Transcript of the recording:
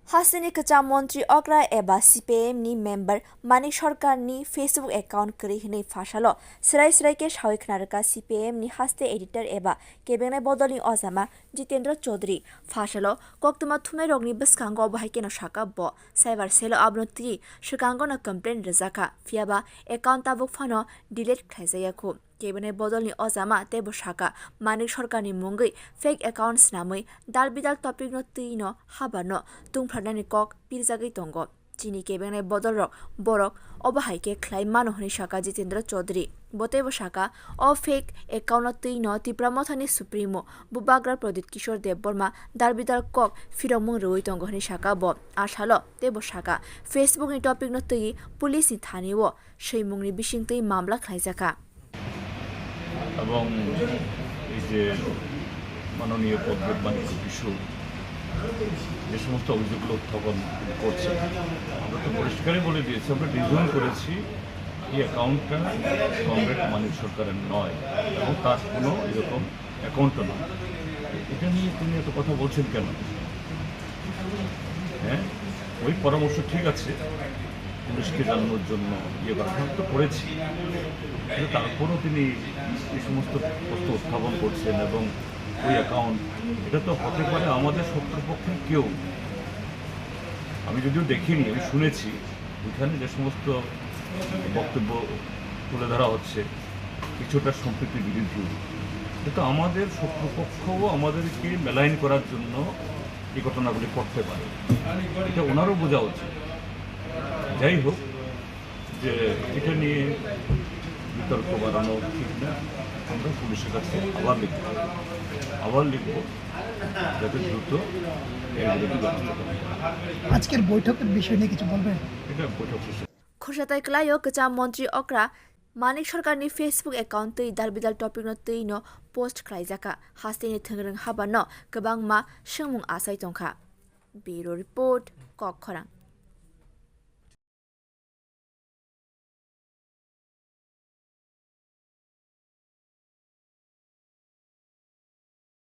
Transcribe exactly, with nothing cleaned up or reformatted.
Hasteni kwcham montri okra eba C P I M ni member Manik Sarkar ni Facebook account kwrwi hwnwi phasalo srai srai khe sawi khna rwkha C P I M ni haste editor eba kebengnai bodolni ojama Jitendra Chaudhary. Phasalo koktwma thumnairokni bwskango obo hai kheno sakha bo. Cyber cell o abono twi swkango no complaint rwjakha, phiyaba account tabuk phano delete khlaijakya khu. Kebenai bodolni ojama teibo sakha, Manik Sarkar ni mungwi fake account snamwi dal bidal topic no twi no habar no tungpharnani kok pirjagwi tongo. Chini kebengnai bodolrok borok obo hai khe khlai mano hwnwi sakha Jitendra Chaudhary. Bo teibo sakha, o fake account no twi no Tipra Mothani Supremo Bubagra Pradyut Kishore Debbarma dal bidal kok phirokmung rwui tongo hwnwi sakha bo. A salo teibo sakha, Facebook ni topic no twi police ni thani o swimungni bisingtwi mamla khlaijakha. এবং এই যে মাননীয় পদ্মনাথ কিশোর যে সমস্ত অভিযোগগুলো উত্থাপন করছে, আমরা তো পরিষ্কারই বলে দিয়েছি, আমরা ডিজোন করেছি এই অ্যাকাউন্টটা কমরেড মানিক সরকারের নয় এবং তার কোনো এরকম অ্যাকাউন্টও নয়। এটা নিয়ে তিনি এত কথা বলছেন কেন? হ্যাঁ, ওই পরামর্শ ঠিক আছে, পুলিশকে জানানোর জন্য ইয়ে করা, আমরা তো করেছি, কিন্তু তারপরও তিনি এই সমস্ত প্রশ্ন উত্থাপন করছেন এবং ওই অ্যাকাউন্ট, এটা তো হতে পারে আমাদের শত্রুপক্ষের কেউ। আমি যদিও দেখিনি, আমি শুনেছি ওইখানে যে সমস্ত বক্তব্য তুলে ধরা হচ্ছে কিছুটা সম্প্রীতি বিরোধী, এটা তো আমাদের শত্রুপক্ষও আমাদেরকে মেলাইন করার জন্য এই ঘটনাগুলি করতে পারে, এটা ওনারও বোঝা উচিত। যাই হোক, যে এটা নিয়ে বিতর্ক বাড়ানো ঠিক না, আমরা পুলিশের কাছে আবার লিখব, আবার লিখব, যাতে দ্রুত এর বিরুদ্ধে ব্যবস্থা গ্রহণ করা হয়। আজকের বৈঠকের বিষয় নিয়ে কিছু বলবেন? এটা বৈঠক শেষে। Khorsa tai kwlaio kwcham montri okra Manik Sarkar ni Facebook account twi dal bidal topic no twi no post khlaijakha. Hasteni thwngrwng habar no kwbangma swngmung achai tongkha. Bureau Report, Kok Khorang.